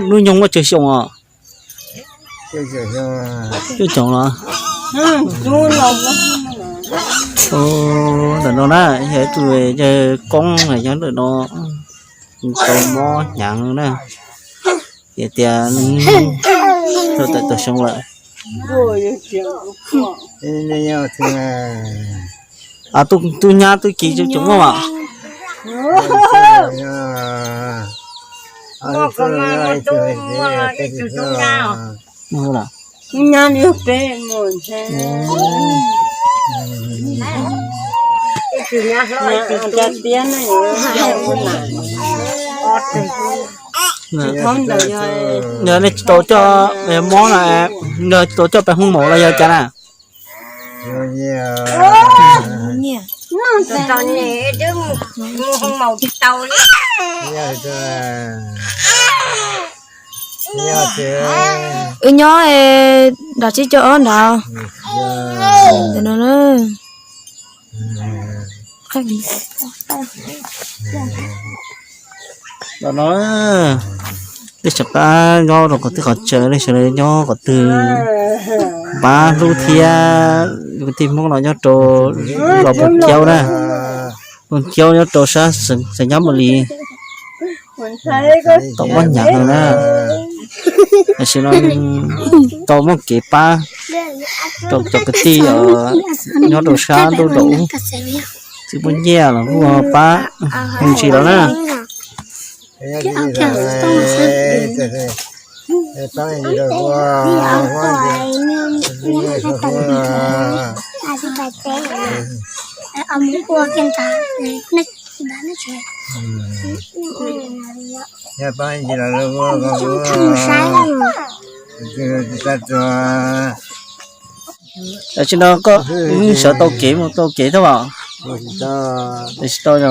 Lub nyoog muaj tsawg xyoo os? Cuaj caum los? Ntawm no na, yog ib tug yawg koob nyob ntawm no, tau mob hnyav na. Ces tias tau tawm tau xyoo lawm. Tus nyab tub kiv tseem muaj mas? Yog nej tsis tau coj mob no, yog tsis tau coj peb hoob maum los yog cas na? Wb nyob nram tsib caug ob nrad. Ntawm no na. Ntawm no, nej tsis pab nyob rau qhov twg qhov chaw, nej sawv daws nyob qhov twg pab hlub thiab. Kwv tij Hmoob no nyob rau los Phoos Kiaub na, Phoos Kiaub nyob rau sab xeev Nyab Mos Lis. Tau mob hnyav heev na, tam sim no tau muaj kev pab rau cov kwv tij nyob rau sab ntuj rau ub, tsis muaj nyiaj los kuj pab me ntsis los na. Tam sim no koj sawv tau kev mus tau kev thiab os? Tsis tau los?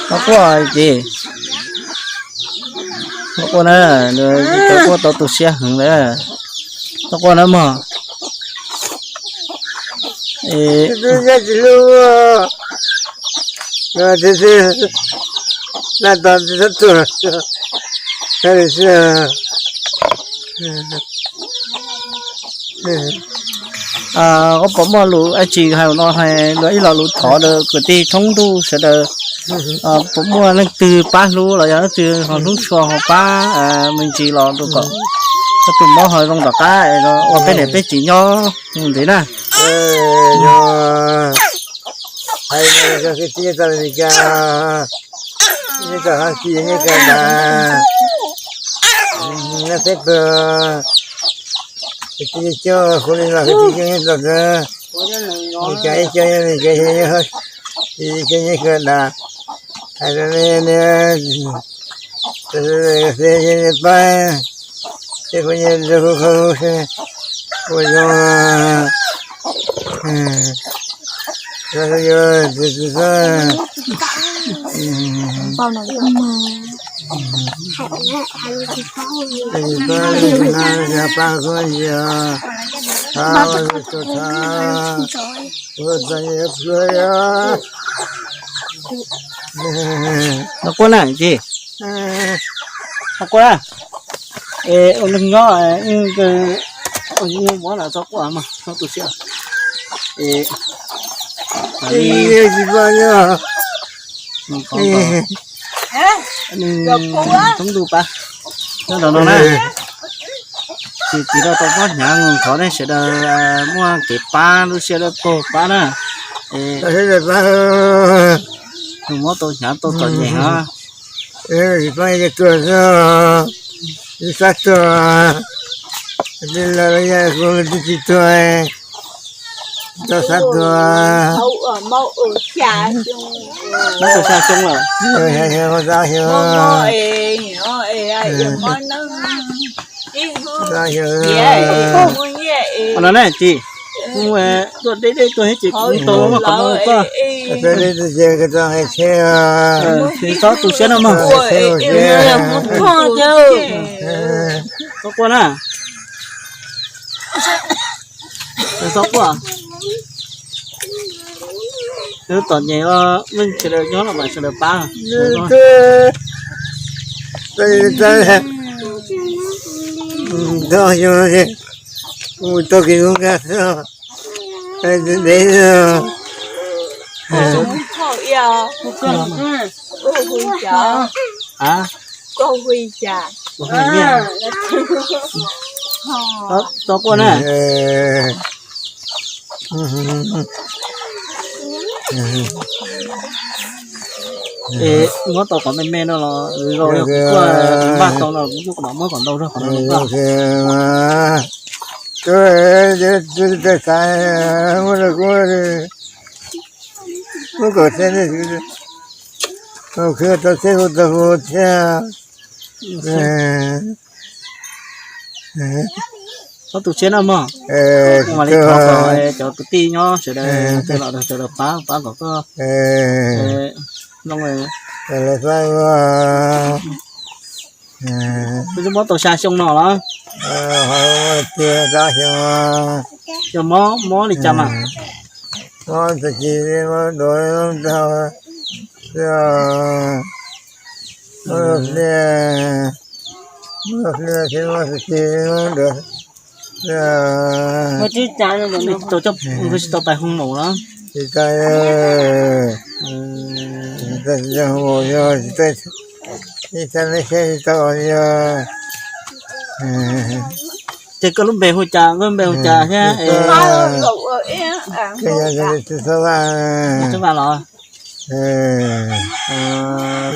Tau quaj ces, tau quaj na, tau quaj tau tu siab heev lawm. Tau quaj na mog. Koj puas muaj lus dab tsi hais no, hais ib lo lus thov rau kwv tij thoob ntuj sawv daws? Puas muaj leej twg pab hlub los yog leej twg ho hlub tshua ho pab me ntsis los rau kom koj tus mob ho zoo tom qab ua peb niam peb txiv nyob mus ntxiv na. Hais no rau kwv tij txawj Amelikas, nyob rau Hab Kis nyob kawg nkaus, nyob peb tug, kwv tij coob, hu li los kwv tij coob nyob tau ntawd, Amelikas ib co, Amelikas ib co nyob kawg nkaus. Hais rau nej, nej pab, tej phooj ywg hu qhov ua zoo, pab, pab, no quaj na tsis, no quaj na. Es ua neeg nyob, muab no txhob quaj mas txhob tu siab. Es tsis pab nyob, thoob ntuj pab, nyob rau no na. Tsis, tsis tau tau mob hnyav, thov nej sawv daws muaj kev pab lub siab dawb paug pab na. Es tus mob tau hnyav tau txom nyem os. Pab tuag, ib sab tuag, lawv yog kuv twb tsis tuag, tau sab tuag. Mob tau xya xyoo lawm. No ne tsis, tuaj deb deb tuaj thiab ces kuv tau muaj qhov muag koj. Txhob tu siab no mog. Txhob quaj na. Txhob quaj. Wb txom nyem os, sawv daws nyob los mas sawv daws pab. Tau kev hlub nkag xwb, ntev xwb. Txhob quaj na. Es muab tau qhov me me no los zoo, yog kuv quaj npaj tau no kuv kuj mam muab kom ntau zog qhov no. Muab kom tau thiab, tau thiab. Txhob tu siab na mog. Kuv mam li thov kom cov kwv tij nyob sawv daws, sawv daws pab, pab kom koj zoo. Twb muab tau xya xyoo no los? Yog mob, mob li cas mas? Tsis tau pais hoo maum los? Ces koj lub npe hu cas, koj lub npe hu cas thiab?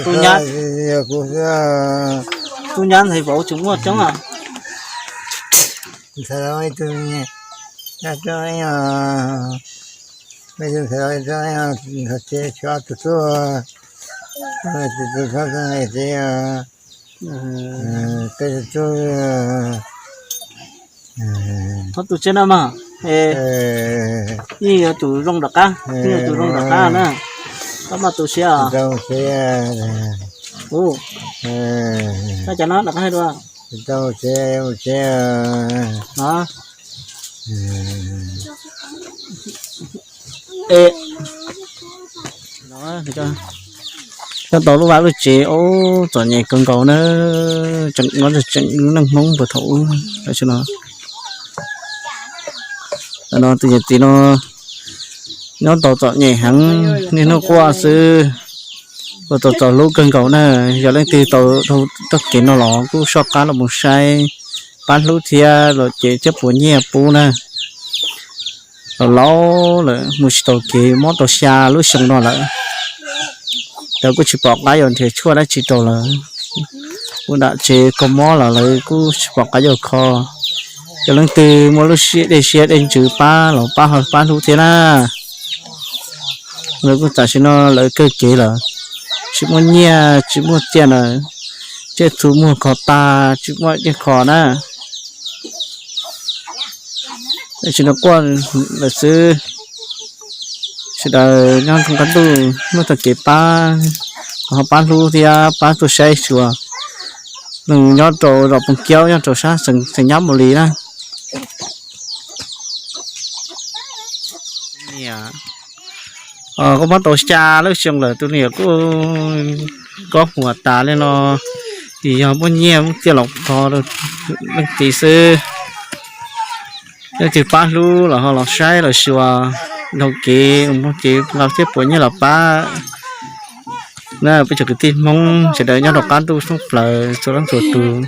Tub Nyab, tub nyab ntxhais vauv tseem muaj coob os. Txhob tu siab na mog, yeej yuav tus zoo rov qab, yeej yuav tus zoo rov qab na. Txhob maj tu siab os. Ua cas no rov qab hais dua. Nyob tau lub vaj lub tsev, ub, txom nyem kawg nkaus na. Tseem, no tseem lub neej Hmoob puag thaum ub tam sim no. Ntawm no tus yawm txiv no nyob tau txom nyem heev, niaj hnub quaj xwb. Ua tau txom hlub kawg nkaus na. Yog leej twg tau dhau txoj kev no los kuj soj qab los mus saib, pab hlub thiab los cev thiab puas nyiaj pub na. Laus laus lawm, mus tsis tau kev, mob tau xya lub xyoo no lawm. Lawv kuj tsis pom qab yuav nrhiav tshuaj dab tsi rau lawv. Kuj nram tsev kho mob los lawv kuj tsis pom qab yuav kho. Yog leej twg muaj lub siab dej siab dej ntsws pab los pab, pab hlub thiab na. Lawv kuj tam sim no lawv kawg kev lawm, tsis muaj nyiaj tsis muaj txiaj na, tsiaj txhu muag kho tag tsis muaj dej kho na. Tam sim no quaj lawm xwb. Sawv daws nyob rau qab ntuj muaj txoj kev pab, ho pab hlub thiab pab tuaj saib xyuas. Nws nyob rau zos Phoos Kiaub, nyob rau sab xeev Nyab Mus Lis na. Kuj mob tau xya lub xyoo lawm, tus niam kuj kob huam tas li no, vim yog muaj nyiaj muaj txiaj los kho rau leej txiv xwb. Leej twg pab hlub los ho los saib los xyuas, dhau kev mus dhau kev nqa thiab puas nyiaj los pab na. Peb cov kwv tij Hmoob sawv daws nyob rau qab ntuj thoob plaws txhua leej txhua tus,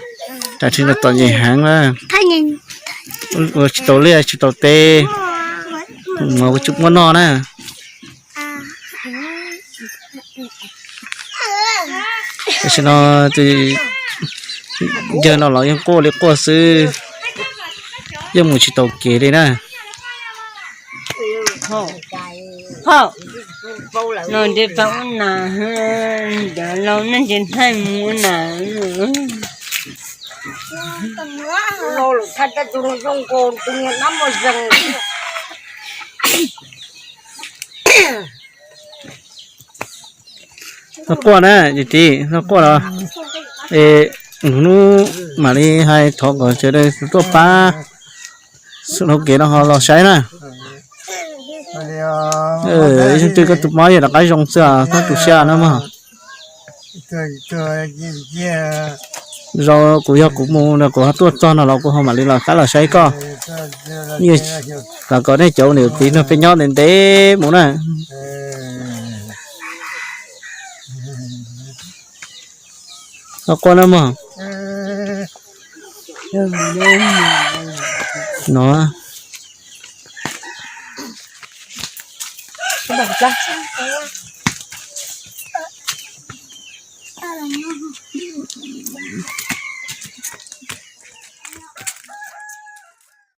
tam sim no txom nyem heev na, ua tsis tau liaj tsis tau teb, mus ua tsis muaj noj na. Tam sim no tus yawg no los yeej quaj li quaj xwb, yeej mus tsis tau kev li na. Los nce pa ua nas, ntawd los nej nce thaij mus ua nas. Los lawm thaij tau tus zoo nkaus tus niag nab mos zees. Noj quaj na, tsis txiv, noj quaj los. Es hnub mam li hais thov kom sawv daws tuaj pab, hauv kev no ho los saib na. Ib tug twg koj tus mob yog rov qab zoo xwb, txhob tu siab no mog. Zaum kuv yog kuv mus no kuv ho tuaj txog no los kuv ho mam li los qab los saib koj. Kom nej cov niam txiv no peb nyob ntev ntev mus na. Noj quaj na mog. No.